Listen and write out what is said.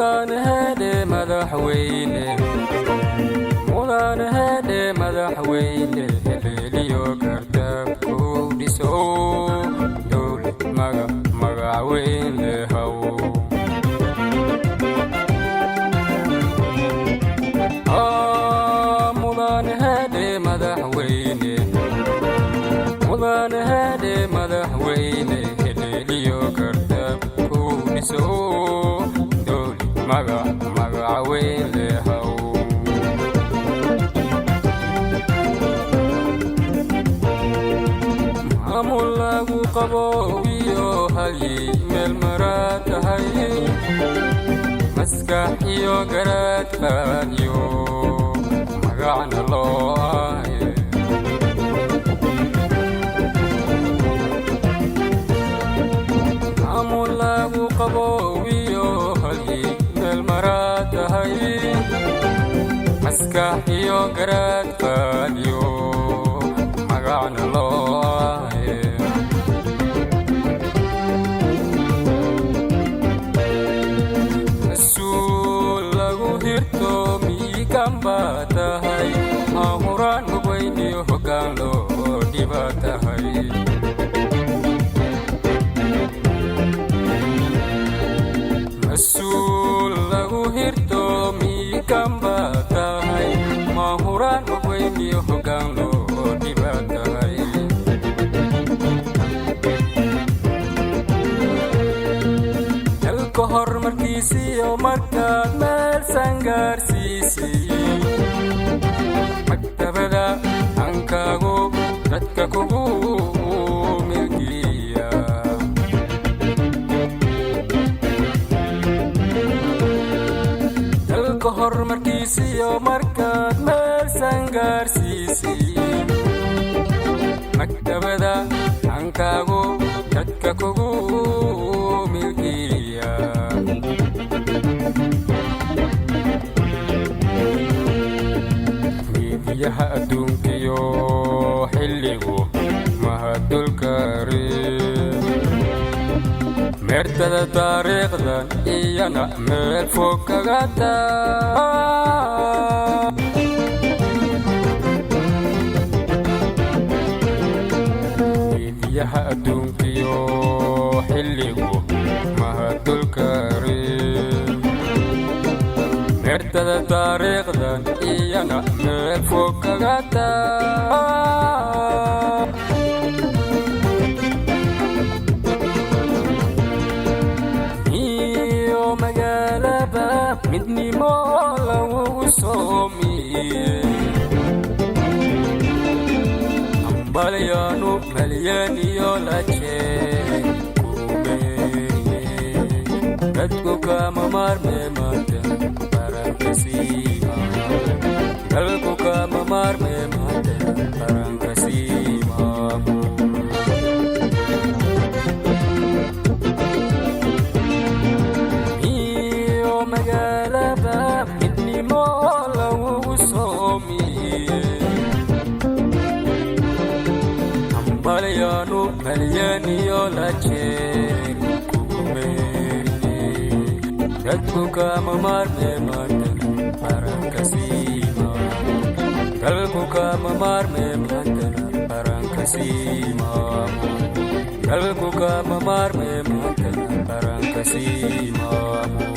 Mudane hedhe madaxweyne, mudane hedhe madaxweyne, heleeliyo kartaabku dhiso, dowlad maga magac weyn lehaw. Mudane hedhe madaxweyne, mudane hedhe madaxweyne, heleeliyo kartaabku dhiso, dowlad magac magac weyn lehaw. Maamul lagu qaboobiyo halyey meel maraa tahay, maskax iyo garaad qaadyo, magacna loo ahaye. Maamul lagu qaboobiyo halyey meel maraa tahay, maskax iyo garaad qaadyo, magacna loo ahaye. Mas-uul lagu hirto miigan baa tahay, mahuraan mugweyniyo hoggaan loo dhiba tahay. Mas-uul lagu hirto miigan baa tahay, mahuraan mugweyniyo hoggaan loo dhiba tahay. Dalka horumarkiisiyo markaad meel sangaarsiisay, maktabada hankaagu dadka kugu milkiya. Dalka horumarkiisiyo markaad meel sangaarsiisay, maktabada hankaagu dadka kugu milkiya. Miidiyaha adduunkiyo xilligu mahadulkari, meertada taariikhdan iyana meel fog kaga taa. Miidiyaha adduunkiyo xilligu mahadulkari, meertada taariikhdan iyana meel fog kaga taa. Iyo magaalaba midnimo lagu soomiye, hambalyaanu malyan iyo lajee kumeeye, dadku kama maarme maanta qaranka siima, dalku kama maarme maanta qaranka siimaamo. Iyo magaalaba midnimo lagu soomiye, hambalyaanu malyan iyo lajeer kumeeye, dadku kama maarme maanta qaranka siima, dalku kama maarme maanta qaranka siimaamo, dalku kama maarme maanta qaranka siimaamo.